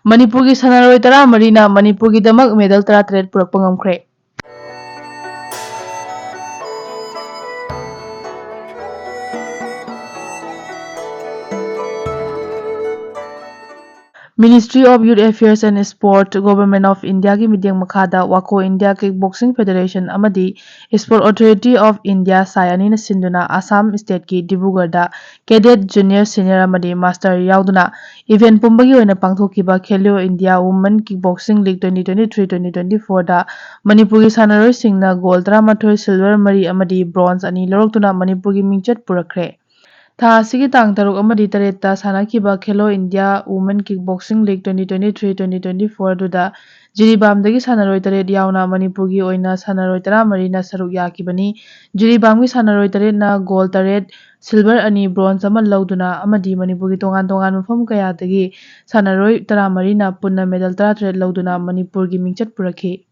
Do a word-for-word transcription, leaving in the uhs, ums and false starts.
ꯃꯅꯤꯄꯨꯔꯒꯤ ꯁꯥꯟꯅꯔꯣꯏ ꯇꯔꯥꯃꯔꯤꯅ ꯃꯅꯤꯄꯨꯔꯒꯤꯗꯃꯛ medal ꯇꯔꯥꯇꯔꯦꯠ ꯄꯨꯔꯛꯄ ꯉꯝꯈ꯭ꯔꯦ꯫ Ministry of Youth Affairs and Sport, Government of Indiaꯒꯤ ꯃꯤꯠꯌꯦꯡ ꯃꯈꯥꯗ ꯋꯥꯈꯣ India Kickboxing Federation ꯑꯃꯗꯤ Sport Authority of India, ꯁꯥꯏ ꯑꯅꯤꯅ ꯁꯤꯟꯗꯨꯅ ꯑꯁꯥꯝ stateꯀꯤ ꯗꯤꯕ꯭ꯔꯨꯒꯔꯗ cadet, junior, senior ꯑꯃꯗꯤ master ꯌꯥꯎꯗꯨꯅ event ꯄꯨꯝꯕꯒꯤ ꯑꯣꯏꯅ ꯄꯥꯡꯊꯣꯛꯈꯤꯕ Khelo India Women Kickboxing League twenty twenty-three twenty twenty-fourꯗ ꯃꯅꯤꯄꯨꯔꯒꯤ ꯁꯥꯟꯅꯔꯣꯏꯁꯤꯡꯅ gold ꯇꯔꯥꯃꯥꯊꯣꯏ, silver ꯃꯔꯤ ꯑꯃꯗꯤ bronze ꯑꯅꯤ ꯂꯧꯔꯛꯇꯨꯅ ꯃꯅꯤꯄꯨꯔꯒꯤ ꯃꯤꯡꯆꯠ ꯄꯨꯔꯛꯈ꯭ꯔꯦ꯫ ꯊꯥ ꯑꯁꯤꯒꯤ ꯇꯥꯡ ꯇꯔꯨꯛ ꯑꯃꯗꯤ ꯇꯔꯦꯠꯇ ꯁꯥꯟꯅꯈꯤꯕ Khelo India Women Kickboxing League twenty twenty-three twenty twenty-four ꯑꯗꯨꯗ ꯖꯤꯔꯤꯕꯥꯝꯗꯒꯤ ꯁꯥꯟꯅꯔꯣꯏ ꯇꯔꯦꯠ ꯌꯥꯎꯅ ꯃꯅꯤꯄꯨꯔꯒꯤ ꯑꯣꯏꯅ ꯁꯥꯟꯅꯔꯣꯏ ꯇꯔꯥꯃꯔꯤꯅ ꯁꯔꯨꯛ ꯌꯥꯈꯤꯕꯅꯤ꯫ ꯖꯤꯔꯤꯕꯥꯝꯒꯤ ꯁꯥꯟꯅꯔꯣꯏ ꯇꯔꯦꯠꯅ gold ꯇꯔꯦꯠ, silver ꯑꯅꯤ, bronze ꯑꯃ ꯂꯧꯗꯨꯅ ꯑꯃꯗꯤ ꯃꯅꯤꯄꯨꯔꯒꯤ ꯇꯣꯉꯥꯟ ꯇꯣꯉꯥꯟꯕ ꯃꯐꯝ ꯀꯌꯥꯗꯒꯤ ꯁꯥꯟꯅꯔꯣꯏ ꯇꯔꯥꯃꯔꯤꯅ ꯄꯨꯟꯅ medal ꯇꯔꯥꯇꯔꯦꯠ ꯂꯧꯗꯨꯅ ꯃꯅꯤꯄꯨꯔꯒꯤ ꯃꯤꯡꯆꯠ ꯄꯨꯔꯛꯈꯤ꯫